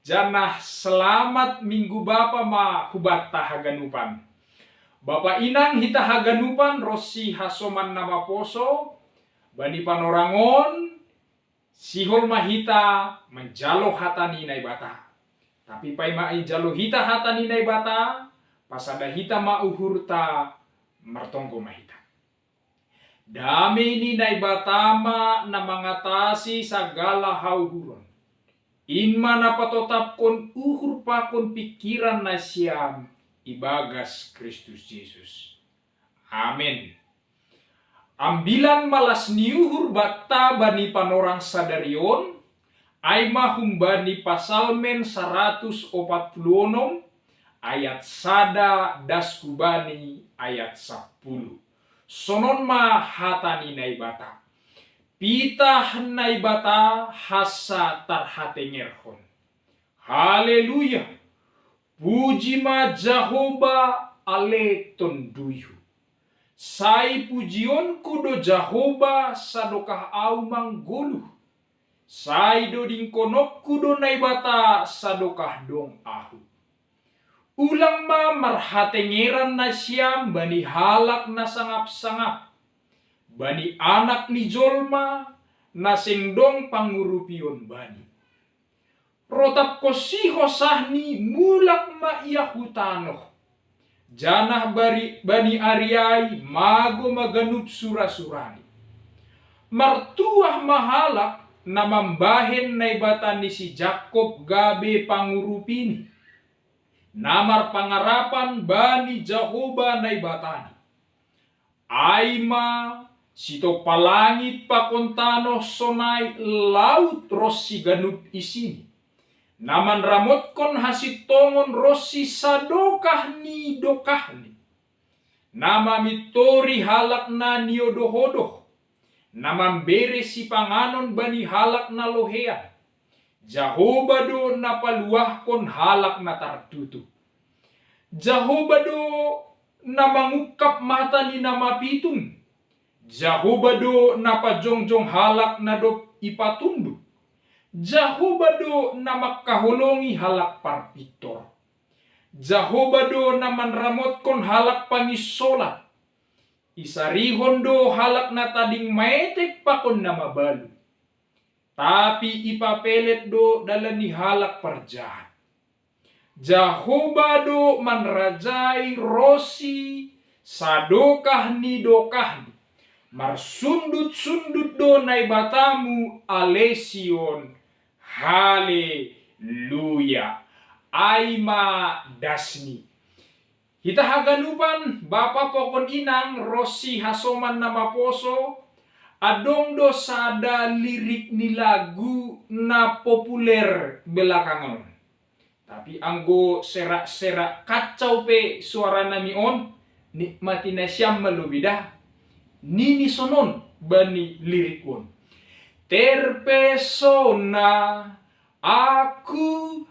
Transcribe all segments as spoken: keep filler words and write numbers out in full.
Janah selamat Minggu Bapa ma hubanta haganupan. Bapa inang hita haganupan ronsi hasoman na maposo, bani panorang on, sihol ma hita manjalo hata ni Naibata. Tapi paima ijalo hita hata ni Naibata, pasada hita ma uhurta, martonggo ma hita. Dame ni Naibata ma na mangatasi sagala hauhuron. In ma na patotapkon uhur pakon pingkiran nasiam ibagas Kristus Jesus. Amen. Ambilan malas ni uhur banta bani panorang sadari on, ai ma humbani Pasalmen saratus opat puluh onom, ayat sada das hubani ayat sapuluh. Sonon ma hata ni Naibata. Pitah Naibata hansa tarhatengerhon. Haleluya! Puji ma Jahowa ale tonduyhu. Sai pujionku do Jahowa sadokah ahu manggoluh. Sai dodingkononku do Naibata sadokah dong ahu. Ulang ma marhatengeran nasiam bani halak na sangap-sangap, bani Anak ni jolma, na seng dong pangurupion bani. Rotapkonsi hosahni mulak ma ia hu tanoh. Janah bari, bani ari ai magou ma ganup sura-surani. Martuah ma halak na mambahen Naibata ni si Jakob gabe pangurupini, na marpangarapan bani Jahowa Naibatani. Ai ma sitompa langit pakon tanoh sonai laut ronsi ganup isini, na manramotkon hasintongon ronsi sadokah ni dokahni, na mamintori halak na niodoh-odoh, na mambere sipanganon bani halak na loheian. Jahowa do na paluahkon halak na tartutup. Jahowa do na mangungkap mata ni na mapitung. Jahowa do na pajongjong halak na dob ipatunduk. Jahowa do na mangkaholongi halak parpintor. Jahowa do na manramotkon halak panginsolat. Isarihon do halak na tading maetek pakon na mabalu. Tapi ipapelet do dalan ni halak parjahat. Jahowa do manrajai ronsi sadokah ni dokahni. Marsundut-sundut do Naibatamu ale Sion. Haleluya. Ai ma dasni. Hita haganupan, bapa pakon inang ronsi hasoman na maposo, adong do sada lirik ni lagu na populer belakangan on. Tapi anggo serak-serak kacau pe suara nami on, nikmati nasiam ma lobi da. Nini sonon bani lirik on. Terpesona, aku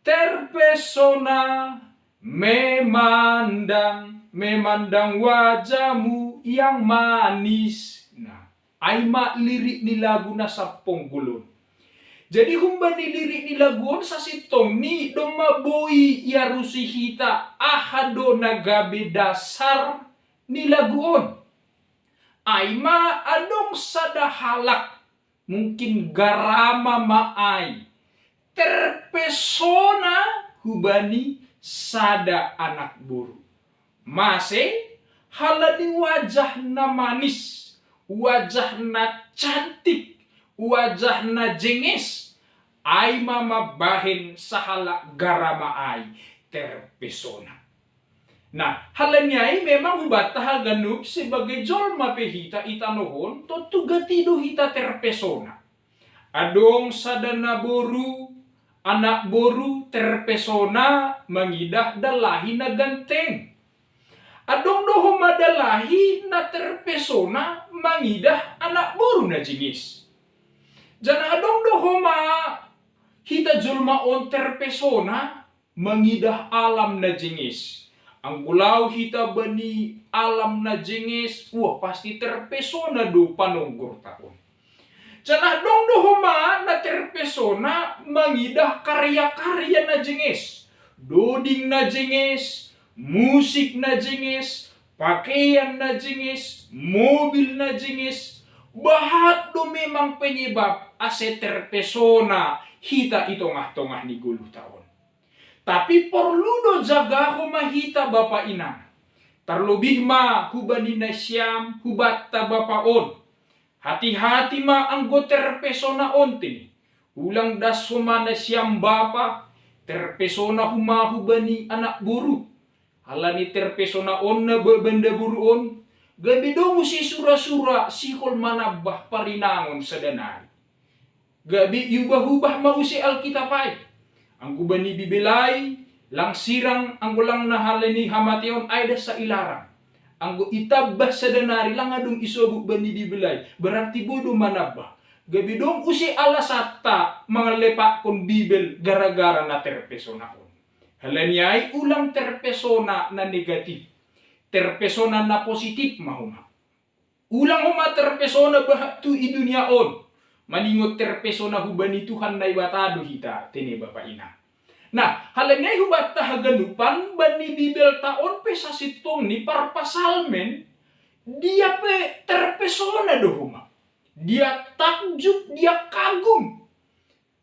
terpesona, memandang, memandang wajahmu yang manis. Nah, ai ma lirik ni lagu na sampung golon. Jadi humbani lirik ni lagu on sasintongni domma boi iarusi hita aha do na gabe dasar ni lagu on. Ai ma adong sada halak, mungkin garama ma ai, terpesona hubani sada anak boru. Mase? Halani wajah na manis, wajah na cantik, wajah na jenges, ai ma mambahen sahalak garama ai terpesona. Nah, halani ai memang hubanta haganup sebagai jolma pe hita i tanoh on, tontu gati do hita terpesona. Adong sada naboru, anak boru terpesona mangidah dalahi na ganteng. Adong do homa dalahi na terpesona mangidah anak boru na jenges. Janah adong do homa hita jolma on terpesona mangidah alam na jenges. Anggo laho hita bani alam na jenges, wah, pasti terpesona do panonggorta on. Janah dong do homa na terpesona mangidah karya-karya na jenges, doding na jenges, musik na jenges, pakeian na jenges, mobil na jenges. Bahat do memang penyebab ase terpesona hita i tongah-tongah ni goluhta on. Tapi porlu do jaga homa hita bapa inang, tarlobih ma hubani nasiam hubanta bapa on. Hati-hati ma anggo terpesona on tene. Ulang das homa nasiam bapa terpesona homa hubani anak boru. Halani terpesona on na banda boru on, gabe dong use sura-sura sihol manambah parinangon sada nari. Gabe iubah-ubah ma use Alkitab ai. Anggo bani Bibel ai, lang sirang anggo lang na halani hamateon ai das sa ilarang. Anggo itambah sada nari lang adong isobut bani Bibel ai, berarti boi do manambah. Gabe dong use alasanta mangalepakkon Bibel gara-gara na terpesona on. Halani ai ulang terpesona na negatif. Terpesona na positif ma homa. Ulang homa terpesona bahat tu i dunia on, maningon terpesona hubani Tuhan Naibata do hita tene bapa inang. Nah, halani ai hubanta haganupan bani Bibelta on pe sasintongni parpasalmen, dia pe terpesona do homa. Dia takjub, dia kagum.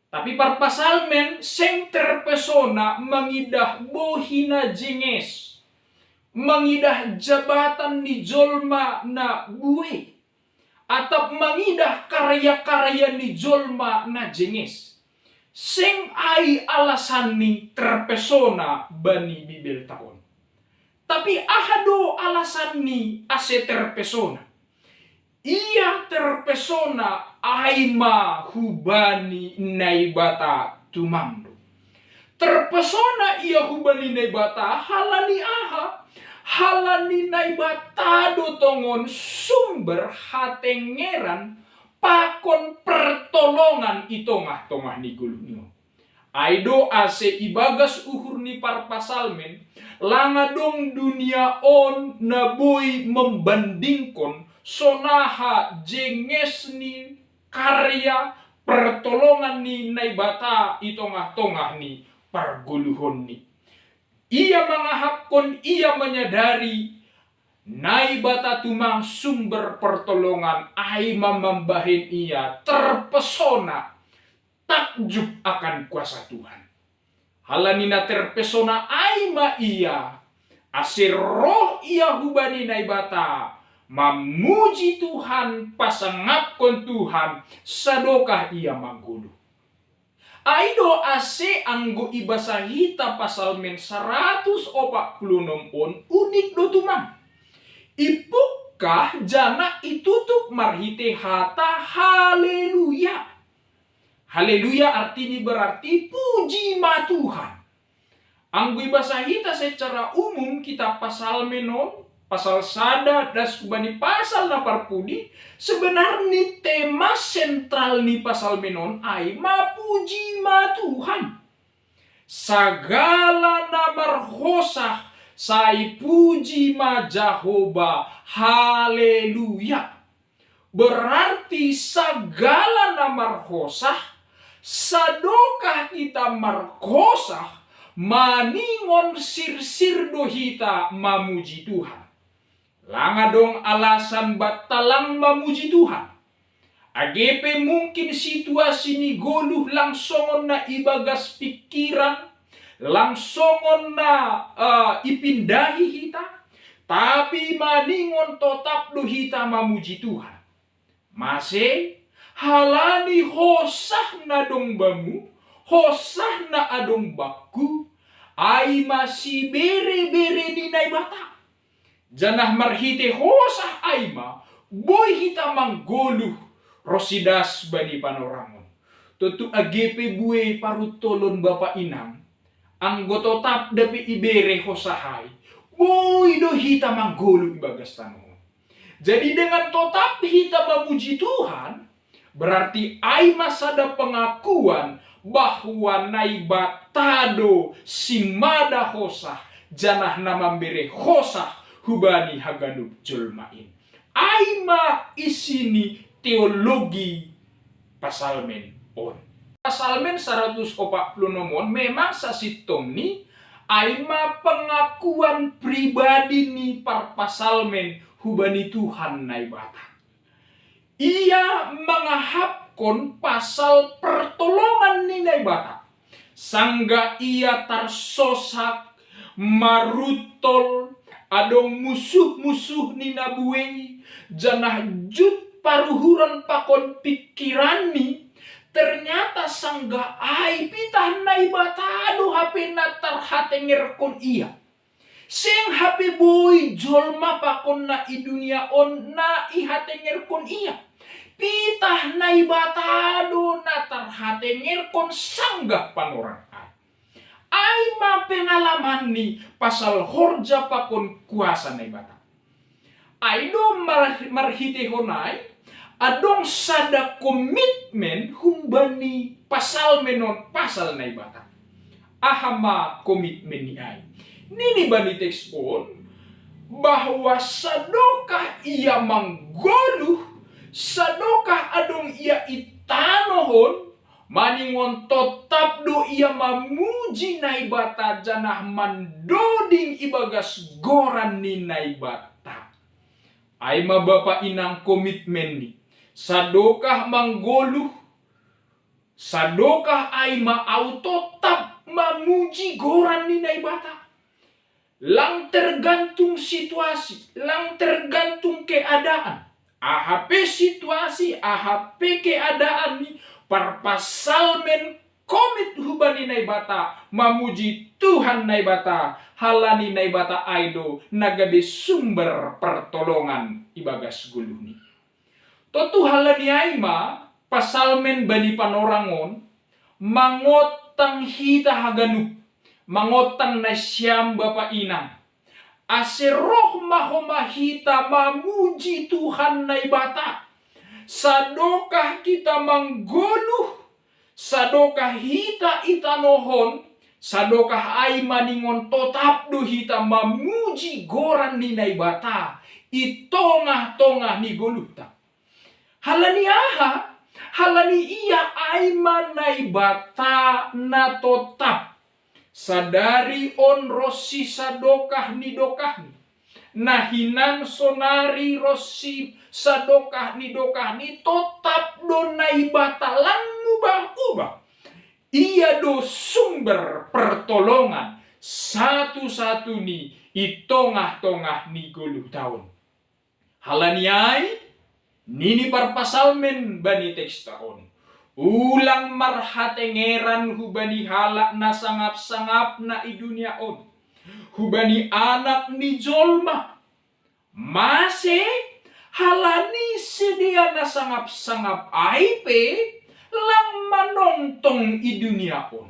Tapi parpasalmen seng terpesona mangidah bohi na jenges, mangidah jabatan ni jolma na buei, atap mangidah karya-karya ni jolma na jenges. Seng ai alasanni terpesona bani Bibelta on. Tapi aha do alasanni ase terpesona? Ia terpesona ai ma hubani Naibata tumang do. Terpesona ia hubani Naibata halani aha? Halani Naibata do tongon sumber hatengeran pakon pertolongan i tongah-tongah ni goluhni on. Ai do ase ibagas uhur ni parpasalmen, lang adong dunia on na boi membandingkon sonaha jenges ni karya pertolongan ni Naibata i tongah-tongah ni pargoluhonni. Ia mangahapkon, ia manyadari Naibata tumang sumber pertolongan ai ma mambahen ia terpesona, takjub akan kuasa Tuhan. Halani na terpesona ai ma ia, ase roh ia hubani Naibata, mamuji Tuhan, pasangapkon Tuhan, sadokah ia manggoluh. Ai do ase anggo ibasa hita pasalmen saratus opat pulu onom on unik do tumang. Ipungkah janah itutup marhite hata haleluya. Haleluya artini berarti puji ma Tuhan. Anggo ibasa hita secara umum kitab Pasalmen on, pasal sada das hubani pasal na parpudi, sebenarni tema sentral ni Pasalmen on ai ma puji ma Tuhan. Sagala na marhosah sai puji ma Jahowa, haleluya. Berarti sagala na marhosah, sadokah hita marhosah, maningon sirsir do hita mamuji Tuhan. Lang adong alasan banta lang mamuji Tuhan. Age pe mungkin situasi ni goluh lang songon na ibagas pikiran, lang songon na uh, ipindahi hita, tapi maningon totap do hita mamuji Tuhan. Mase, halani hosah na dong bamu, hosah na adong bakku, ai ma sibere-bere ni Naibata. Janah marhite hosah ai ma boi hita manggoluh ronsi das bani panorangon. Tontu age pe buei paruntolon bapa inang, anggo totap dope ibere hosah ai, boi do hita manggoluh ibagas tanoh on. Jadi dengan totap hita mamuji Tuhan, berarti ai ma sada pengakuan bahwa Naibata do simada hosah, janah na mambere hosah hubani haganup jolma in. Ai ma isi ni teologi pasalmen on. Pasalmen saratus opat puluh onom on memang sasintongni ai ma pengakuan pribadi ni parpasalmen hubani Tuhan Naibata. Ia mangahapkon pasal pertolongan ni Naibata. Sanggah ia tarsosak, maruntol, adong musuh-musuh ni na buei, janah jut paruhuran pakon pingkiranni, ternyata sanggah ai pitah Naibata do hape na tarhatengerkon ia. Seng hape boi jolma pakon na i dunia on na ihatengerkon ia. Pitah Naibata do na tarhatengerkon sanggah panorang ai. Ai ma pengalamanni pasal horja pakon kuasa Naibata. Ai do mar-, marhiteihon ai, adong sada komitmen humbani pasalmen on pasal Naibata. Aha ma komitmenni ai? Nini bani teks on, bahwa sadokah ia manggoluh, sadokah adong ia i tanoh on, maningon totap do ia mamuji Naibata janah mandoding ibagas goran ni Naibata. Ai ma bapa inang komitmenni. Sadokah manggoluh, sadokah ai ma au totap mamuji goran ni Naibata. Lang tergantung situasi, lang tergantung keadaan. Aha pe situasi, aha pe keadaan ni parpasalmen komit hubani Naibata, mamuji Tuhan Naibata, halani Naibata ai do na gabe sumber pertolongan ibagas goluhni. Tontu halani ai ma pasalmen bani panorang on, mangontang hita haganup, mangontang nasiam bapa inang. Ase roh ma homa hita mamuji Tuhan Naibata. Sadokah hita manggoluh, sadokah hita i tanoh on, sadokah ai maningon totap do hita mamuji goran ni Naibata i tongah-tongah ni goluhta. Halani aha? Halani ia ai ma Naibata na totap. Sadari on ronsi sadokah ni dokahni. Na hinan sonari ronsi sadokah ni dokahni totap do Naibata lang mubah-ubah. Ia do sumber pertolongan satu-satu ni i tongah-tongah ni goluhta on. Halani ai, nini parpasalmen bani teksta on. Ulang marhatengeran hubani halak na sangap-sangap na i dunia on. Hubani anak ni jolma. Mase, halani sidea na sangap-sangap ai pe, lang manongtong i dunia on.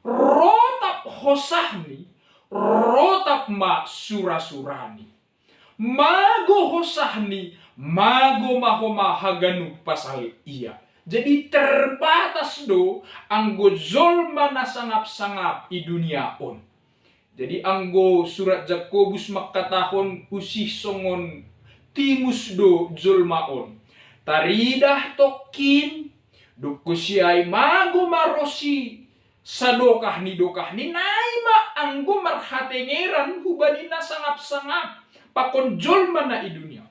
Rotap hosahni, rotap ma sura-surani. Mago hosahni, mago ma homa haganup pasal ia. Jadi terbatas do anggo jolma na sangap-sangap i dunia on. Jadi anggo surat Jakobus mangkatahon usih songon timus do jolma on. Taridah tongkin, dungkon si ai mago ma ronsi sadokah ni dokahni, nai ma anggo marhatengeran hubani na sangap-sangap pakon jolma na i dunia.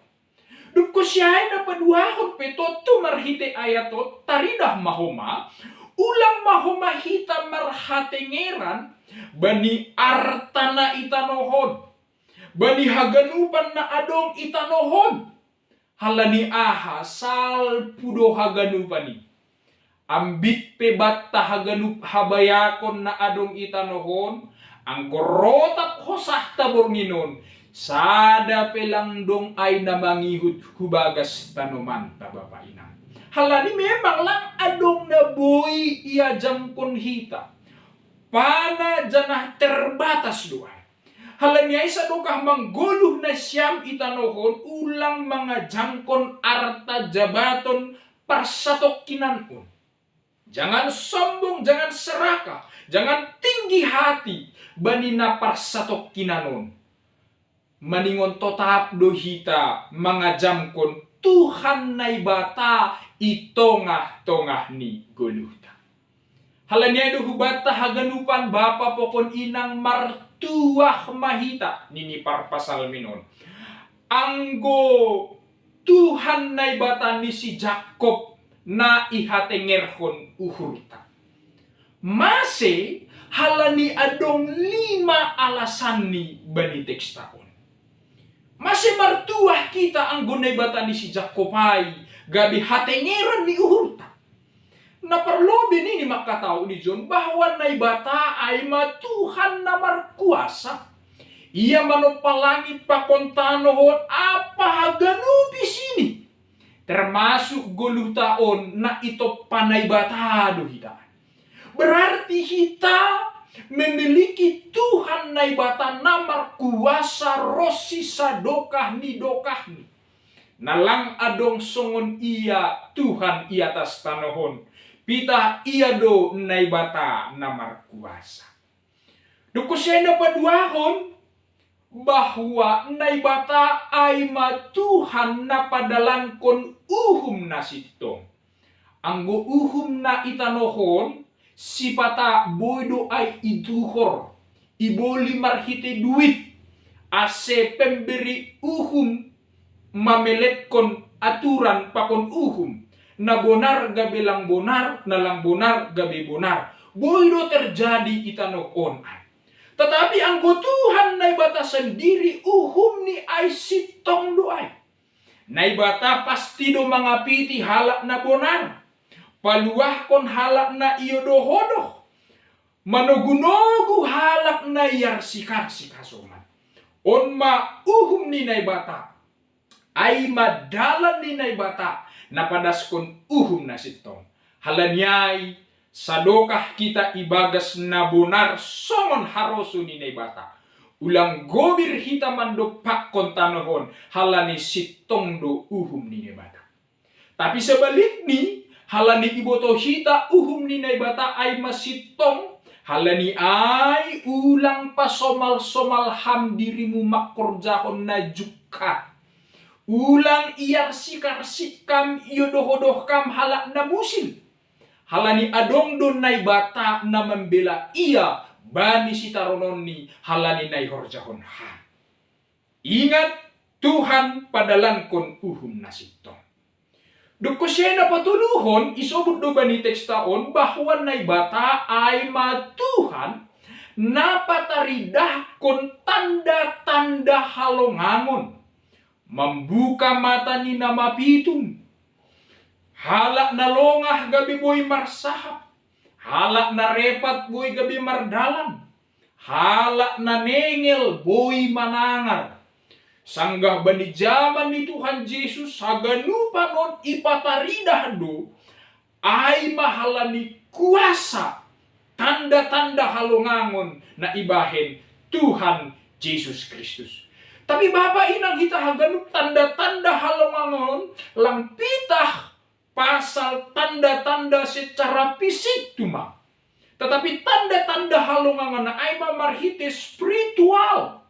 Dungkon si ai na paduahon pe tontu marhite ayat on, taridah ma homa, ulang ma homa hita marhatengeran bani arta na i tanoh on, bani haganupan na adong i tanoh on. Halani aha? Salpu do haganupan i. Ambit pe banta haganup habayakon na adong i tanoh on, anggo rotap hosahta borngin on, sada pe lang dong ai na mangihut hubagas tanomanta, bapa inang. Halani memang lang adong na boi iajamkon hita. Pana janah terbatas do ai. Halani ai sadokah manggoluh nasiam i tanoh on, ulang mangajamkon arta, jabaton, parsatongkinan on. Jangan sombong, jangan serakah, jangan tinggi hati bani na parsatongkinan on. Maningon totap do hita mangajamkon Tuhan Naibata i tongah-tongah ni goluhta. Halani ai do hubanta haganupan bapa pokon inang martuah ma hita nini parpasalmen on. Anggo Tuhan Naibata ni si Jakob na ihatengerhon uhurta. Mase halani adong lima alasanni bani teksta on. Mase martuah hita anggo Naibata ni si Jakob ai gabe hatengeran ni uhurta. Na parlobei nini mangkatahon i jon bahwa Naibata ai ma Tuhan na markuasa. Ia manompa langit pakon tanoh on ampa haganup isini. Termasuk goluhta on na itompa Naibata do hita. Berarti hita memiliki Tuhan Naibata na markuasa ronsi sadokah ni dokahni. Na lang adong songon ia Tuhan i atas tanoh on. Pitah ia do Naibata na markuasa. Dungkon sian na paduahon, bahwa Naibata ai ma Tuhan na padalankon uhum na sintong. Anggo uhum na i tanoh on, sipata boi do ai ituhor, iboli marhite duit, ase pemberi uhum mameletkon aturan pakon uhum, na bonar gabe lang bonar, na lang bonar gabe bonar. Boi do terjadi i tanoh on ai. Tetapi anggo Tuhan Naibata sendiri uhumni ai sintong do ai. Naibata pasti do mangapiti halak na bonar, paluahkon halak na iodohodoh, manogunogu halak na iarsikarsi hasoman. On ma uhum ni Naibata. Ai ma dalan ni Naibata na padaskon uhum na sintong. Halani ai, sadokah hita ibagas na bonar songon harosuh ni Naibata, ulang gobir hita mandompakkon tanoh on, halani sintong do uhum ni Naibata. Tapi sebalikni, halani iboto hita uhum ni Naibata ai ma sintong, halani ai ulang pasomalsomal ham dirimu mangkorjahon na jungkat. Ulang iarsikarsi ham, iodohodoh ham halak na musil. Halani adong do Naibata na mambela ia bani sitarononni halani na ihorjahon ham. Ingat, Tuhan padalankon uhum na sintong. Dungkon sian na patoluhon, isobut do bani teksta on bahwa Naibata ai ma Tuhan na pataridahkon tanda-tanda halongangon, mambuka mata ni na mapitung, halak na longah gabe boi marsahap, halak na repat boi gabe mardalan, halak na nengel boi manangar. Sanggah bani jaman ni Tuhan Jesus, haganupan on ipataridah do ai ma halani kuasa, tanda-tanda halongangon na ibahen Tuhan Jesus Kristus. Tapi bapa inang, hita haganup tanda-tanda halongangon lang pitah pasal tanda-tanda secara fisik tumang. Tetapi tanda-tanda halongangan ai ma marhite spiritual.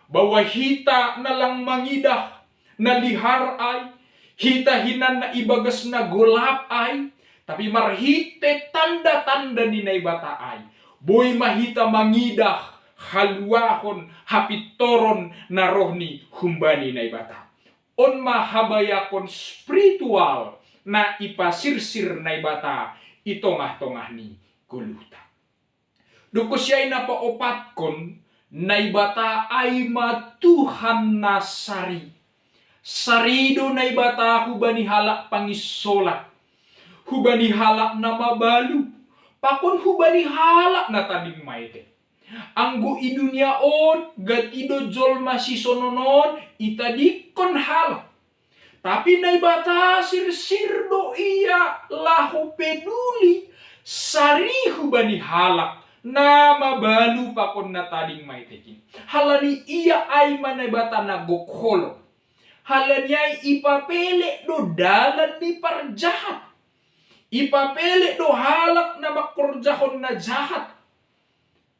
Bahwa hita na lang mangidah na lihar ai, hita hinan na ibagas na golap ai, tapi marhite tanda-tanda ni Naibata ai, boi ma hita mangidah haluahon, hapintoron na roh ni humbani Naibata. On ma habayakon spiritual na ipasirsir Naibata i tongah-tongah ni goluhta. Dungkon sian na paopatkon, Naibata ai ma Tuhan na sari. Sari do Naibata hubani halak panginsolat, hubani halak na mabalu, pakon hubani halak na tading maetek. Anggo i dunia on, gati do jolma sisonon on itadingkon halak. Tapi Naibata sirsir do ia laho peduli, sari hubani halak na mabalu pakon na tading maetek i. Halani ia ai ma Naibata na gok holong. Halani ai ipapelek do dalan ni parjahat. Ipapelek do halak na mangkorjahon na jahat.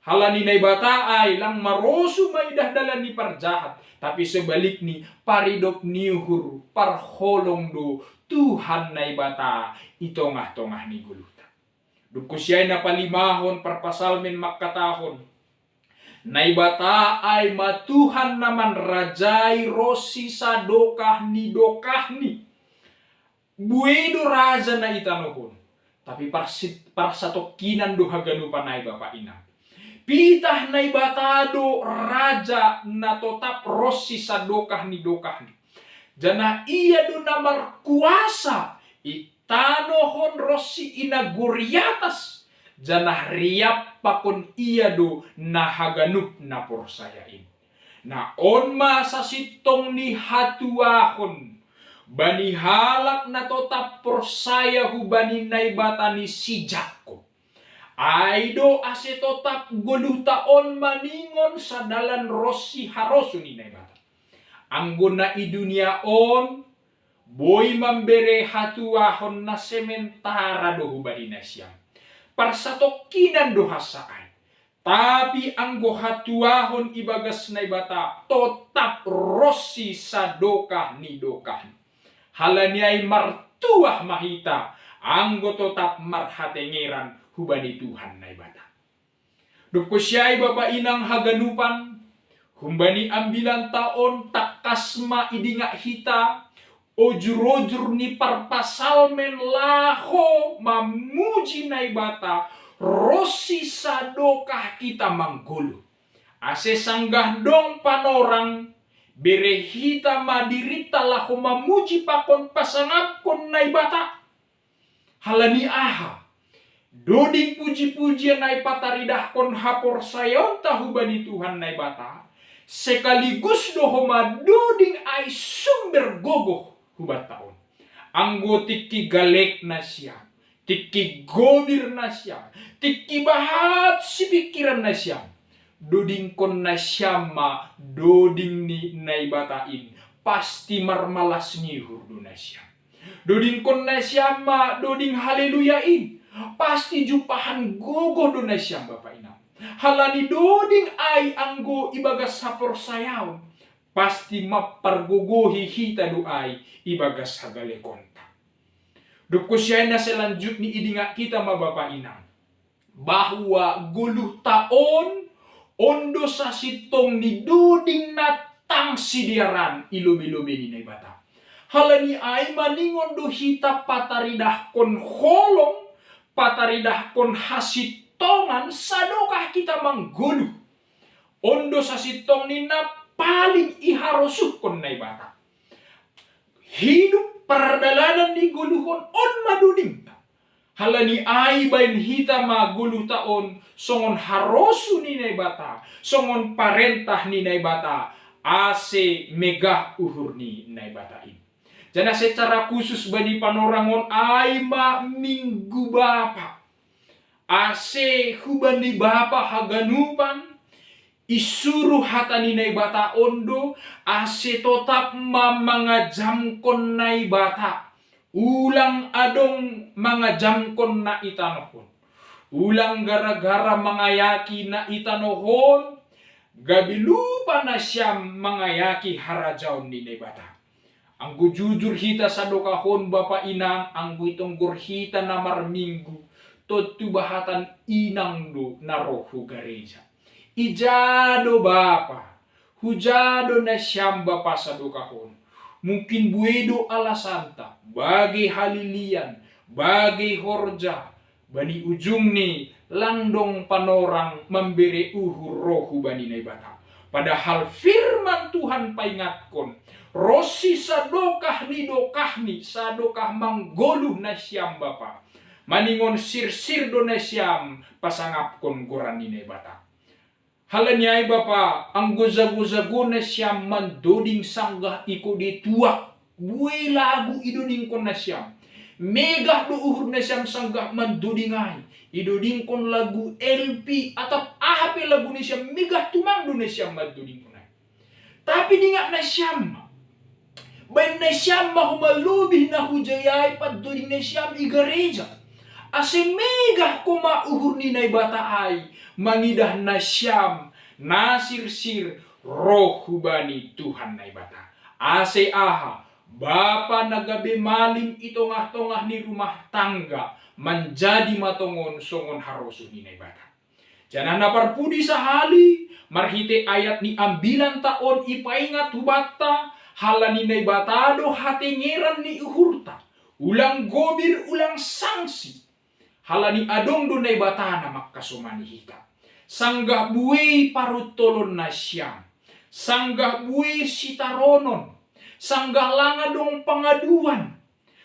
Halani Naibata ai lang marosu maidah dalan ni parjahat, tapi sebalikni paridop ni uhur parholong do Tuhan Naibata i tongah-tongah ni goluhta. Dungku siai na palimahon parpasalmen mangkatahon, Naibata ai ma Tuhan na manrajai ronsi sadokah ni dokahni. Buei do raja na i tanoh on, tapi parsit- parsatongkinan do haganupan ai bapa inang. Pitah Naibata do raja na totap ronsi sadokah ni dokahni. Janah ia do na markuasa i tanoh on ronsi i nagori atas, janah riap pakon ia do na haganup na porsaya in. Na on ma sasintong ni hatuahon bani halak na totap porsaya hubani Naibata ni si Jakob. Ai do ase totap goluhta on maningon sadalan ronsi harosuh ni Naibata. Anggo na i dunia on, boi mambere hatuahon na sementara do hubani nasiam. Parsatongkinan do hansa ai. Tapi anggo hatuahon ibagas Naibata totap ronsi sadokah ni dokahni. Halani ai martuah ma hita, anggo totap marhatengeran hubani Tuhan Naibata. Dungku siai bapa inang haganupan, humbani ambilanta on tangkas ma idingak hita ojur-ojur ni parpasalmen laho mamuji Naibata ronsi sadokah hita manggoluh. Ase sanggah dong panorang, bere hita ma dirinta laho mamuji pakon pasangapkon Naibata. Halani aha? Doding puji-pujian ai pataridahkon haporsayaonta hubani Tuhan Naibata, sekaligus do homa doding ai sumber gogoh hubanta on. Anggo tingki galek nasiam, tingki gobir nasiam, tingki bahat sipingkiran nasiam, dodingkon nasiam ma doding ni Naibata in, pasti marmalas ni uhur do nasiam. Dodingkon nasiam ma doding haleluya in, pasti jumpahan gogoh do nasiam bapa inang. Halani doding ai anggo ibagas haporsayaon, pasti mampargogohi hita do ai ibagas hagalekonta. Dungku siai na selanjutni idingak hita ma bapa inang, bahwa goluhta on, on do sasintong ni doding na tang sidearan i lobei-lobei ni Naibata. Halani ai maningon do hita pataridahkon holong, pataridahkon hasintongan sadokah hita manggoluh. On do sasintong ni na paling iharosuhkon Naibata. Hidup pardalanan ni goluhon on ma dodingta. Halani ai baen hita ma goluhta on songon harosuh ni Naibata, songon parentah ni Naibata, ase megah uhur ni Naibata in. Janah secara khusus bani panorang on ai ma Minggu Bapa. Ase hubani bapa haganupan, isuruh hata ni Naibata on do, ase totap ma mangajamkon Naibata. Ulang adong mangajamkon na i tanoh on. Ulang gara-gara mangayaki na i tanoh on, gabe lupa nasiam mangayaki harajaon ni Naibata. Anggo jujur hita sadokah on bapa inang, anggo itonggor hita na marminggu, tontu bahatan inang do na roh hu gareja. Ija do bapa, huja do nasiam bapa sadokah on. Mungkin buei do alasanta, bage halilian, bage horja, bani ujungni lang dong panorang mambere uhur roh hubani Naibata. Padahal firman Tuhan paingatkon, ronsi sadokah ni dokahni, sadokah manggoluh nasiam bapa, maningon sirsir do nasiam pasangapkon goran ni Naibata. Halani ai bapa, anggo jago-jago nasiam mandoding sanggah i kode tuak, buei lagu idodingkon nasiam. Megah do uhur nasiam sanggah mandoding ai, idodingkon lagu L P atap aha pe lagu nasiam, megah tumang do nasiam mandodingkon ai. Tapi dingat nasiam ma, baen nasiam ma homa lobih na hujai ai pandoding nasiam i gareja, ase megah homa uhur ni Naibata ai mangidah nasiam na sirsir roh hubani Tuhan Naibata. Ase aha, Bapa na gabe malim i tongah-tongah ni rumah tangga, manjadi ma tongon songon harosuh ni Naibata. Janah na parpudi sahali, marhitei ayat ni ambilanta on ipaingat hubanta, halani Naibata do hatengeran ni uhurta, ulang gobir, ulang sangsi. Halani adong do Naibata na mangkasomani hita. Sanggah buei paruntolon nasiam, sanggah buei sitaronon, sanggah lang adong pangaduan,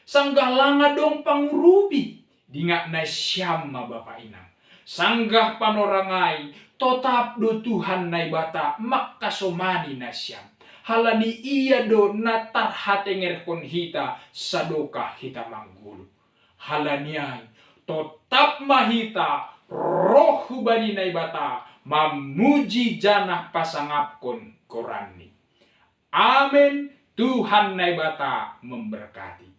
sanggah lang adong pangurupi, dingat nasiam ma bapa inang. Sanggah panorang ai, totap do Tuhan Naibata mangkasomani nasiam. Halani Ia do na tarhatengerhon hita sadokah hita manggoluh. Halani ai, totap ma hita roh hubani Naibata, mamuji janah pasangapkon goranNi. Amen. Tuhan Naibata memberkati.